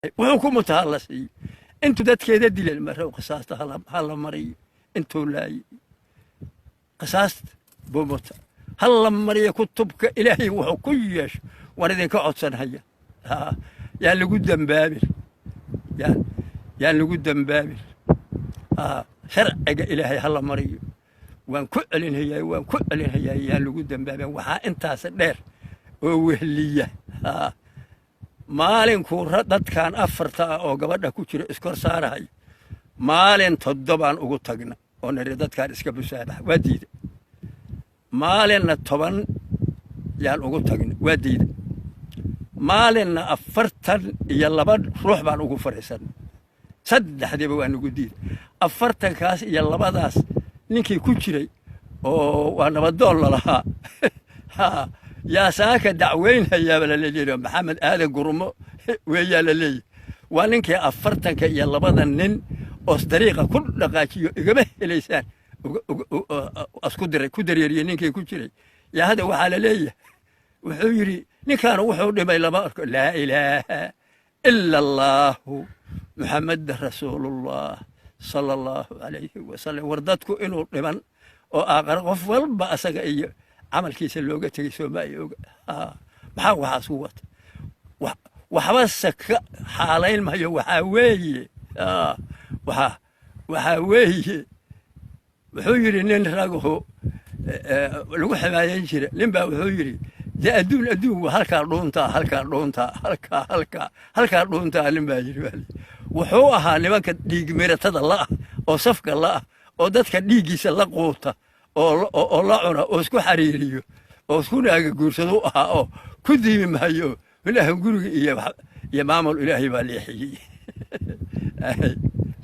Wuxuu ku muta ha la siiyo. Intuu dadkeeda dilan marow, qisaasta ha la mariyo. Intuu laayay qisaasta buu muta, ha la mariyo. Kutubka Ilaahay wuxuu ku yeesho waan idinka codsanhaya. Yaan lagu dambaabin, yaan lagu dambaabin. Sharciga Ilaahay ha la mariyo. Waan ku celinhayaa, waan ku celinhayaa, yaan lagu dambaabin. Waxaa intaas dheer oo wehliya, maalinkuu dadkan afarta ah oo gabadha ku jira iskor saarahay, maalin 7-aan ugu tagna oo niri dadkaan iska busaabax, waa diida. Maalinna 10 yaan ugu tagna, waa diida. Maalinna 42 ruux baan ugu fadhiisanay, saddexdiiba waa nagu diida. 40-kaas iyo labadaas ninkii ku jiray oo waa nabadoon lalahaa yaa saaka dacweynhayaaba laleeyahy. Maxamed Aadan Gurmo weeyaa la leeyahy. Waa ninkii 42-da nin oos dariiqa ku dhaqaajiyo, igama helaysaan asku diray, ku dareeriyey ninkii ku jiray yaa hadda waxaa la leeyahay wuxuu yidhi ninkaanu wuxuu dhimay lama arko. Laa ilaaha ila Allaahu, Muxameda rasuulullah sala Allahu calayhi wasalam. War dadku inuu dhiman oo aaqara qof walba asaga iyo camalkiisa looga tegey, soomaalia oga. Maxaa waxaas ku wata? Waxba se ka xaalayn mayo. Waxaa weeye, waxaa weeye, wuxuu yidhi nin ragahu lagu ximaayeyn jira, nin baa wuxuu yidhi dee adduun adduun waa halkaa dhuuntaa, halkaa dhuuntaa, halkaa halkaa halkaa dhuuntaa. Nin baa yidhi, wuxuu ahaa nimanka dhiig miratada la'ah oo safka la'ah oo dadka dhiiggiisa la quuta oo la cuna oo isku xariiriyo oo isku naaga guursado ahaa oo ku diimi maayo. Ilaahan guriga iyo maamul Ilaahay baa leexiyey,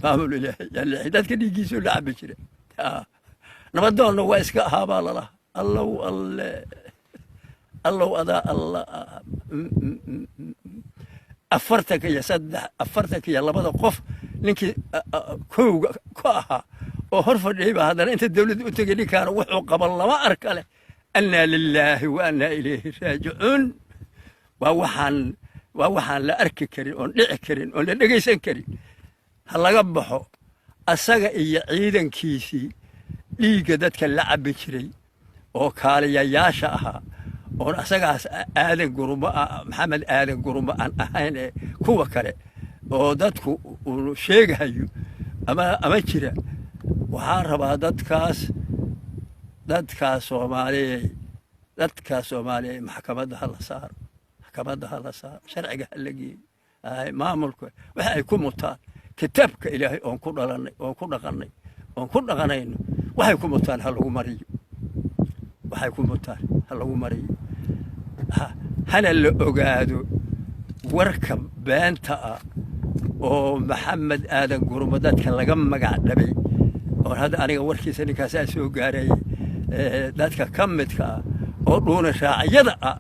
maamul Ilaahay yaa leexiyey. Dadka dhiiggiisuu la cabi jira, nabadoonna waa iska ahaa baa lalaha. Allow alle, allow adaa alla. 43, 42-da qof ninkii kowga ku ahaa oo hor fadhiyey baa haddana inta dawladda u tegey ninkaana wuxuu qaban lama arka leh. Annaa lilaahi wa annaa ilayhi raajicuun. Waa waxaan la arki karin oon dhici karin oon la dhegaysan karin. Ha laga baxo asaga iyo ciidankiisii dhiigga dadka la cabbi jiray oo kaaliyayaasha ahaa, oon asagaas Aadan Gurmo, Maxamed Aadan Gurmo aan ahayn ee kuwa kale oo dadku uu sheegahayo ama jira. Waxaan rabaa dadkaas Soomaaliyey, dadkaas Soomaaliya maxkamadda ha la saaro, maxkamadda ha la saaro, sharciga ha la geeyo. Maamulka waxa ay ku mutaan kitaabka Ilaahay oon ku dhalannay oon ku dhaqannay oon ku dhaqanayno, waxay ku mutaan ha lagu mariyo, waxay ku mutaan ha lagu mariyo. Hana la ogaado warka beenta ah oo Maxamed Aadan Gurmo dadka laga magac dhabay, oon hadda aniga warkiisa ninkaasaa soo gaarayay, dadka ka midka ah oo dhuuna raacyada ah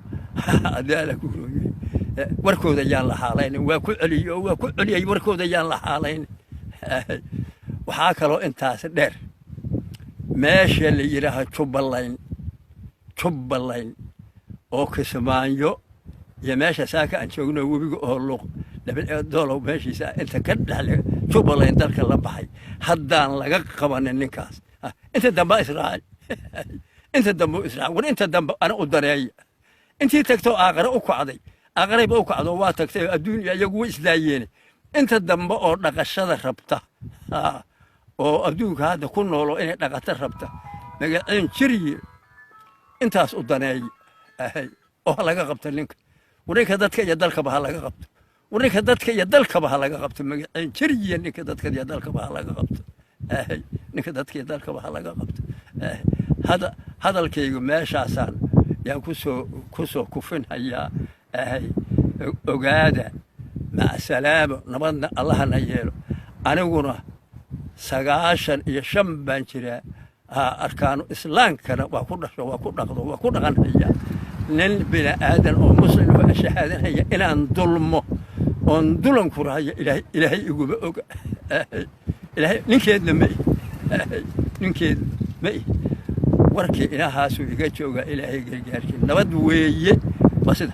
haddii Alla ku rooyey, warkooda yaan la xaalaynin. Waa ku celiyey oo waa ku celiyey, warkooda yaan la xaalaynin. Waxaa kaloo intaas dheer, meesha la yidhaaha Jubbaland, Jubbaland oo Kismaayo iyo meesha saaka aan joogno webiga oo Luuq Doolow meeshiisa inta ka dhexle, Jubbaland dalka la baxay, haddaan laga qabanin ninkaas, inta dambe israacay, inta dambe israacay. War inta dambe ana u dareeya. Intii tagtoo aaqare u kacday, aqrayba u kacdo, waa tagtay oo adduun iyo iyagu way isdaayeene. Inta dambe oo dhaqashada rabta oo adduunka hadda ku noolo inay dhaqato rabta, magaceen jiriye, intaas u daneeya oo ha laga qabto ninka. War ninka dadka iyo dalkaba ha laga qabto. War ninka dadka iyo dalkaba ha laga qabto. Magaceen jiriye, ninka dadka iyo dalkaba ha laga qabto. Ninka dadka iyo dalkaba ha laga qabto. Hada hadalkaygu meeshaasaan yaan kusoo kufinhayaa. Ogaada, macsalaamo, nabadna Allahana yeelo. Aniguna 95 baan jiraa, arkaanu islaamkana waa ku dhasho, waa ku dhaqdo, waa ku dhaqanhayaa. Nin bini aadan oo muslim oo shahaadanhaya inaan dulmo oon dulanku rahayo, Ilaahay iguma oga. Ilaahay ninkeedna ma ihi, ninkeed ma ihi. Warkii inahaasuu iga joogaa. Ilaahay gargaarkii, nabad weeye, waa sida.